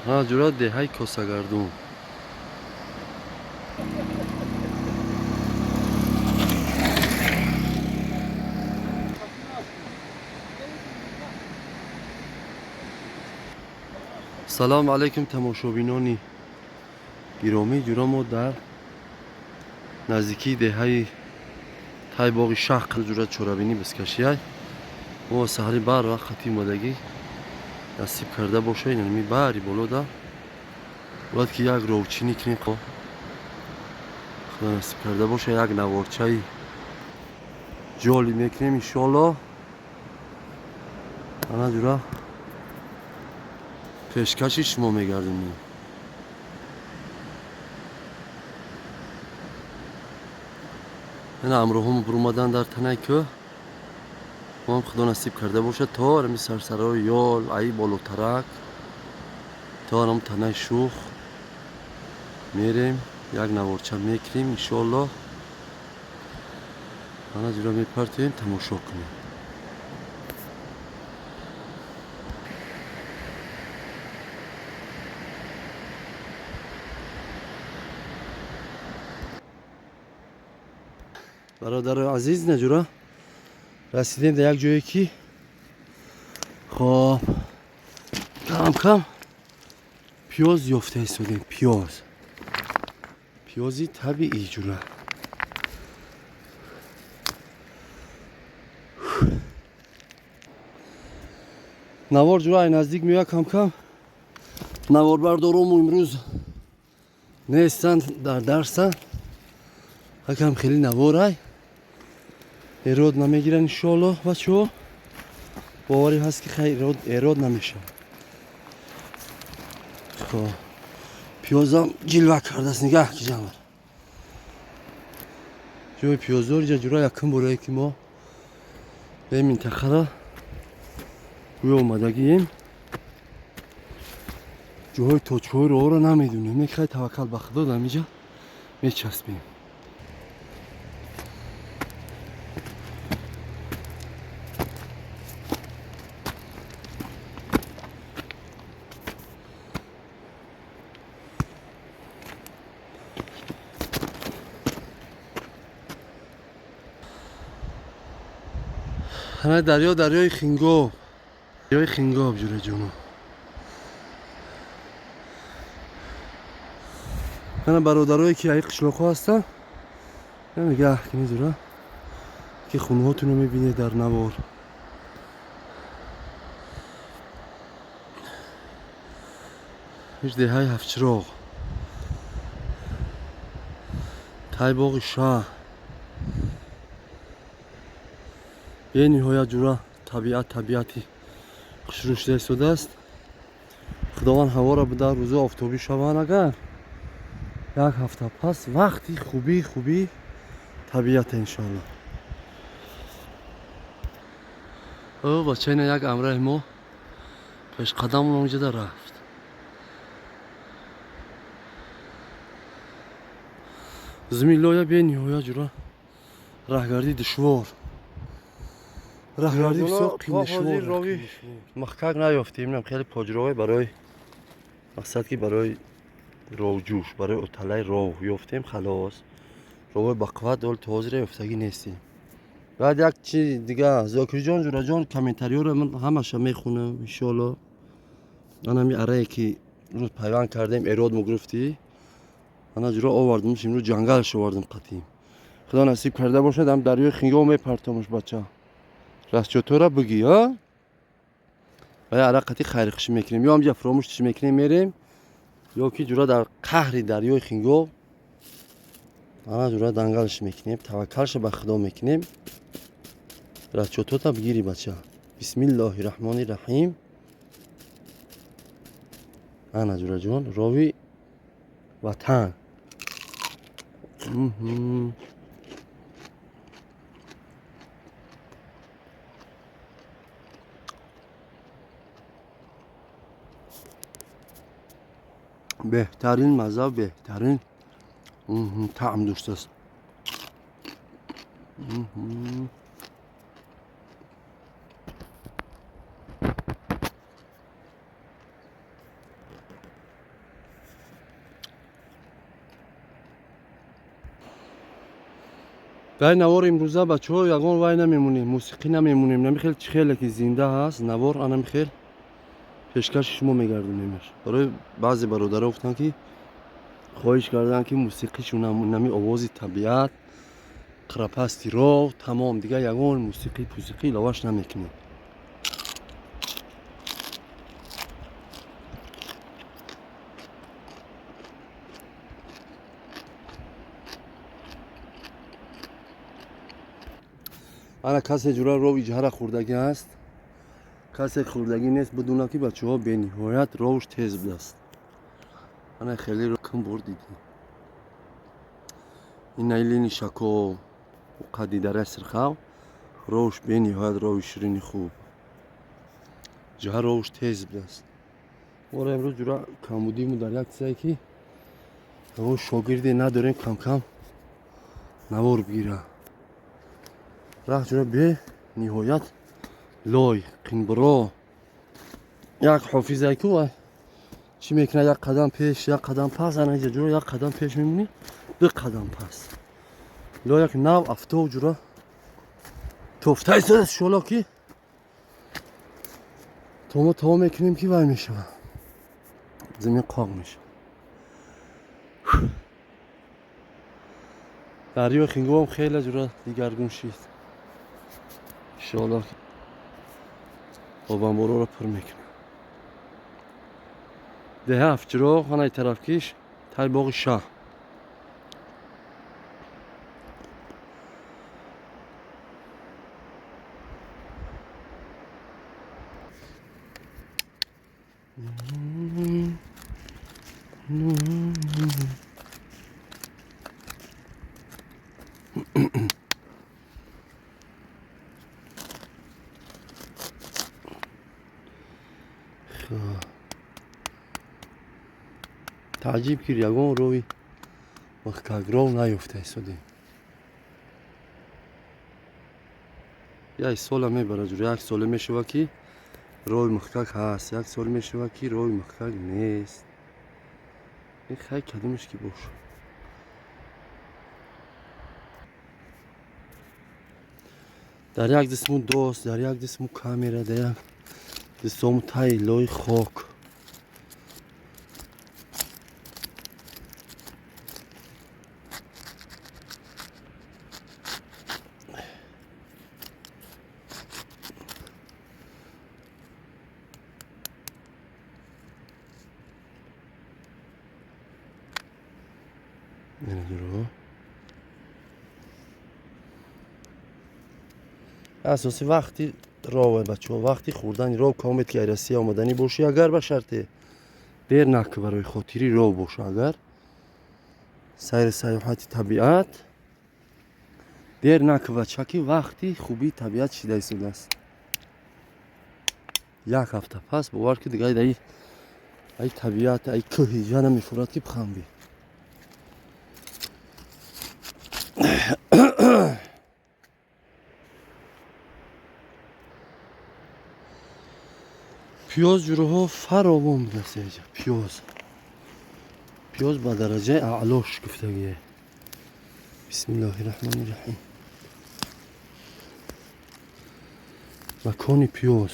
Ҳа, ҷура, деҳаи Косагардун. Салом алайкум, тамошобинони гиромӣ. Ҷура, мо дар наздикии деҳаи тай боғи шаҳ, ҷура, чорабинӣ бискашияй. Мо саҳари бар вақт хати омадагӣ, насиб карда боша. Инами бари болода бояд ки як ровчинӣ кунем. Худо насиб карда боша, як наворчаи ҷолиб мекунем, иншоалло. Ана, ҷура, пешкаши шумо мегардонем. Ина, ҳамроҳомо буромадан дар танаи кӯҳ. Моам, худо насиб карда бошад, то ами сарсарои ёл, аи болотарак, то анам танаи шух мерем, як наворча мекунем, иншоалло. Ана, ҷура, мепартоем, тамошо кунем. Бародарои азиз, ина, ҷура, расидем дар як ҷое ки, хоб, кам кам пиёз ёфта истодем. Пиёз, пиёзи табиӣ, ҷура. Навор, ҷура, ай наздик меояд кам кам. Наворбардорому имрӯз нестанд, дар дарсанд. Акам хеле наворай эрод намегиранд, иншоалло. Бачаҳо, боварӣ ҳаст, ки хай эрод намешавад. Хоб, пиёзам ҷилва кардааст, нигаҳ ки ҷамар ҷои пиёздор иҷа. Ҷура, якум борае ки мо ба ин минтақара гӯё омадагием. Ҷоҳои точкаҳои роҳро намедонем. Мехай, таваккал ба Худо, дамиҷа мечаспем. Ана, дарё, дарёи Хингоб, дарёи Хингоб, ҷураҷоно. Ана, бародарое ки аи қишлоқҳо ҳастанд, нигаҳ кунед, ҷура, ки хунҳотонро мебинед дар навор. Иш деҳаи Ҳафтчироғ, тай боғи шаҳр. Бениҳоят, ҷура, табиат, табиати хушрӯ шуда истодааст. Худованд ҳаворо буда, рӯзо офтобӣ шаванд. Агар як ҳафта пас вақти хубии хубии табиата, иншоалло. О, бачаина, як амраи мо пешқадам онҷода рафт. Зимилоя бениҳоят, ҷура, раҳгардӣ душвор, раҳгардӣ бисёр қиндушвор. Рови махкак наёфтем. Инам хеле поҷроҳое барои мақсад, ки барои ровҷӯш, барои оталаи ров ёфтем, халос. Ровҳои бақувват ҳол то ҳозира ёфтагӣ нестем. Баъд як чи дига, Зокирҷон, ҷураҷон, комментариёро ман ҳамаша мехунам, иншоалло. Анами арае ки рӯз пайванд кардем, эрод мо гирифтӣ, ана, ҷура, овардимш, имрӯз ҷангалш овардим қатим. Худо насиб карда бошад, ҳам дарёи Хингоб мепартомш. Бача, расчётора бигӣ, а ва ара қати хайрхушӣ мекунем, ё ҳамҷа фуромӯш мекунем, мерем, ё ки, ҷура, дар қаҳри дарёи Хингоб, ана, ҷура, дангалш мекунем, таваккалша ба Худо мекунем. Расчётота бигири, бача. Бисмиллоҳи раҳмони раҳим. Ана, ҷураҷон, рови ватан. Беҳтарин маза, беҳтарин таъм доштааст. Дар навор имрӯза бачаҳо ягон вай намемонем, мусиқӣ намемонем, нами хел чӣ хеле ки зинда ҳаст навор, анами хел пешкаши шумо мегардонемаш. Барои баъзе бародаро гуфтанд ки хоҳиш карданд ки мусиқишун нами овози табиат, қирапасти роҳ, тамом, дигар ягон мусиқӣ пусиқӣ иловаш намекунем. Ана касе ҷура ров иҷҳара хӯрдагӣ ҳаст, касе хӯрдагӣ нест, бидуна ки бачаҳо бениҳоят ровш тез будааст. Ана хеле кам бор дидем. Ина лини шако қади дараи Сирхав ровш бениҳоят рови ширини хуб. Ҷаҳа ровш тез будааст. Ора имрӯз ҷура камбудиму дар як чизе ки ягон шогирде надорем кам-кам навор бигира. Раҳ ҷура бениҳоят лой қинбиро. Як ҳофизае ку чӣ мекунад, як қадам пеш, як қадам пас, ана инҷа ҷура як қадам пеш мемонӣ, ду қадам пас. Ло як нав афтов ҷура тофта истодааст, иншоалло ки то мо то мекунем ки вай мешавад, замин қоқ мешавад. Дарёи Хингобам хеле ҷура дигаргун шид. Иншоалло обанбороро пур мекунад. Деҳа Ҳафтчироғ ҳанаи тарафкиш тай боғи шаҳр. Таъҷиб ки ягон роҳи махкагров наёфта истодем. Як сола мебарад ҷура, як сола мешавад ки роҳи махкак ҳаст, як сол мешавад ки роҳи махкак нест. Ин хай кадомеш ки бошад. Дар як дистму дост, дар як дистму камера, дар як дистому таи лои хок. Асоси вақти рове бачаҳо, вақти хӯрдани ров комед ки Россия омаданӣ бошӣ, агар ба шарте дер наки барои хотири ров боша, агар сайри сайёҳати табиат дер наки бача ки вақти хубии табиат шида истодааст. Як ҳафта пас бовар ки дигар ай табиат, ай кӯҳи ҷа намефурад ки бихамбӣ. Пиёз ҷураҳо фаровон будааст инҷа, пиёз. Пиёз ба дараҷаи аъло шукуфтагие. Бисмиллоҳи раҳмони раҳим. Макони пиёз.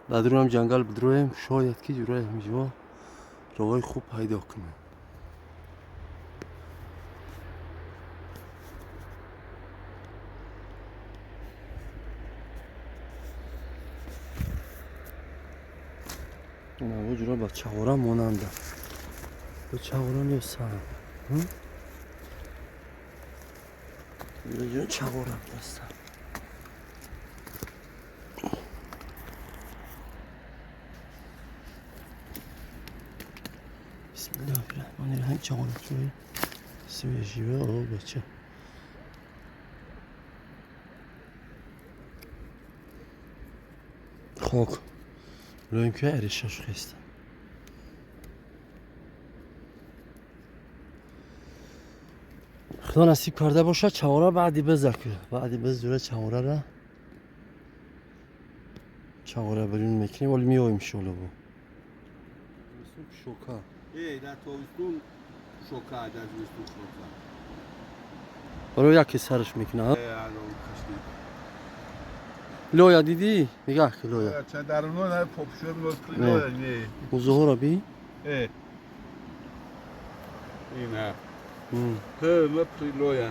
Дар дурам ҷангал бидроем, шояд ки ҷураи ҳамиҷо роҳҳои хуб пайдо кунем. Ин ҷура ба чағора монанда. Ба чағора ё сар. Чағора даста. Бисмиллоҳир-раҳмонир-раҳим. Чағорачои свежий о бача. Хок. Лоим ки аришаш хеста. Худо насиб карда бошад чавора баъди бизак. Баъди биз дура чавора ра. Чавора берун мекунем, вале меоем иншоалло бо. Шока. Дар тобистон шока, дар зимистон шока. Барои яке сараш мекунад. Лоя дидӣ? Нигаҳ ки лоя. Дар лоя не. Музоҳора би? Ина. Ҳама прилоя.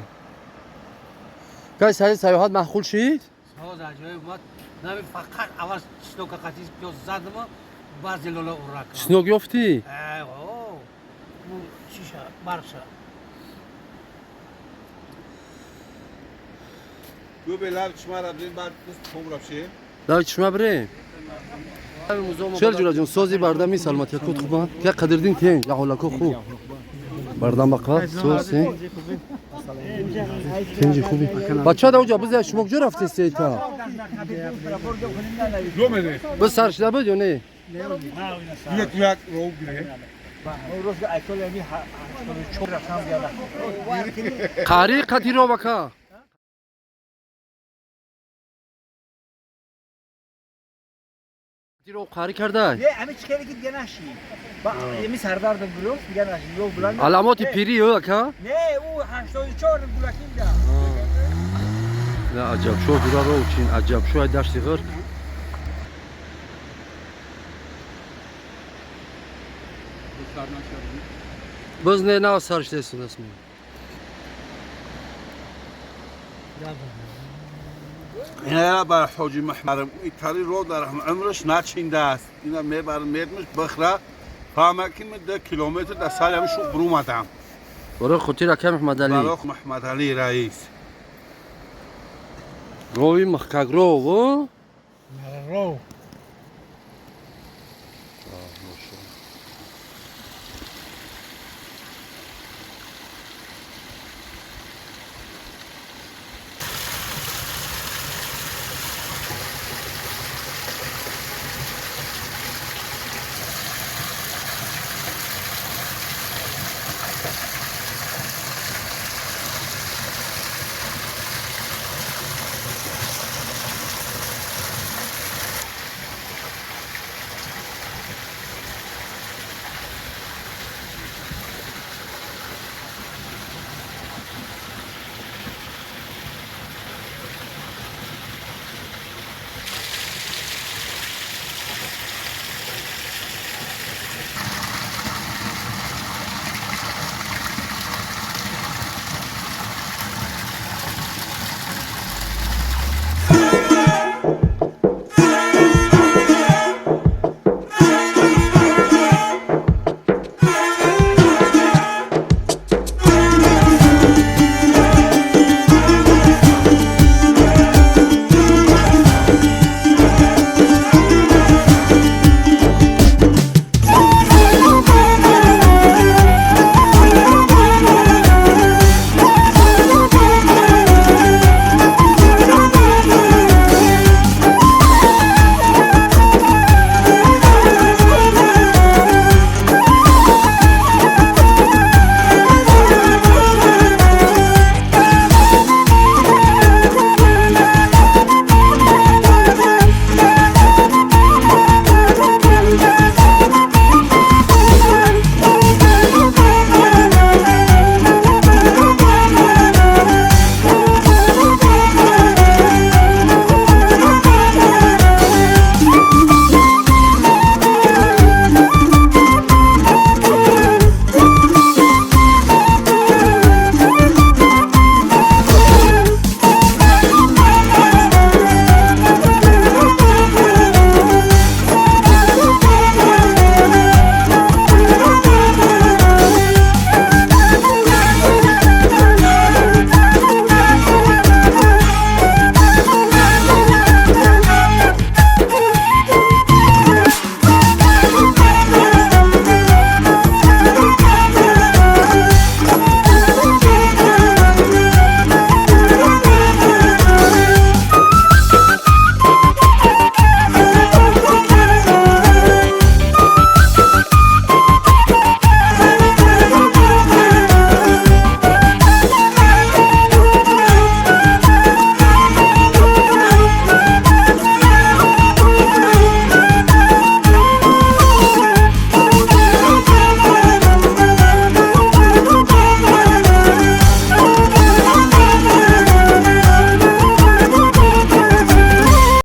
Кай сари саёҳат маъқул шид? Соз аҷоиб омад. Нами фақат аввал чеснока қатӣ пиёз задам, баъзе лола ура кардам. Чеснок ёфтӣ? О, чиша, барша. Ду бе лаб чишма ра бирем, баъд том рафшем. Лаби чишма бирем? Шер ҷураҷон, сози бардами саломатия кут хубанд? Я қадрдин тен, я ҳолако хуб. Бардам бақват, соз тен. Тенҷи хуби. Бача да уҷа биза шумо куҷо рафтед сета? Биз сар шуда буд ё не? Як як ров гире. Қари қати ровака. Ров қари кардай? Не, ами чӣ хеле ки дига наши. Ами сардардам гулёс, дига наши. Ё буланд. Аломоти пири ё ака? Не, ӯ 84 гулакин да. Не аҷаб шо дура ров чин, аҷаб шо ай дашти ғир. Биз не нав сарштесун асми. Ина бар ҳоҷи маҳмарам итари ро дар умраш начиндааст. Ина мебарам медмиш бихра фаҳма ки ман 2 километр дар сари ҳамин шуқ бурумадам. Барои хотир акай Муҳаммадалӣ. Барои Муҳаммадалӣ раис. Рови махкак ров, о? Ров.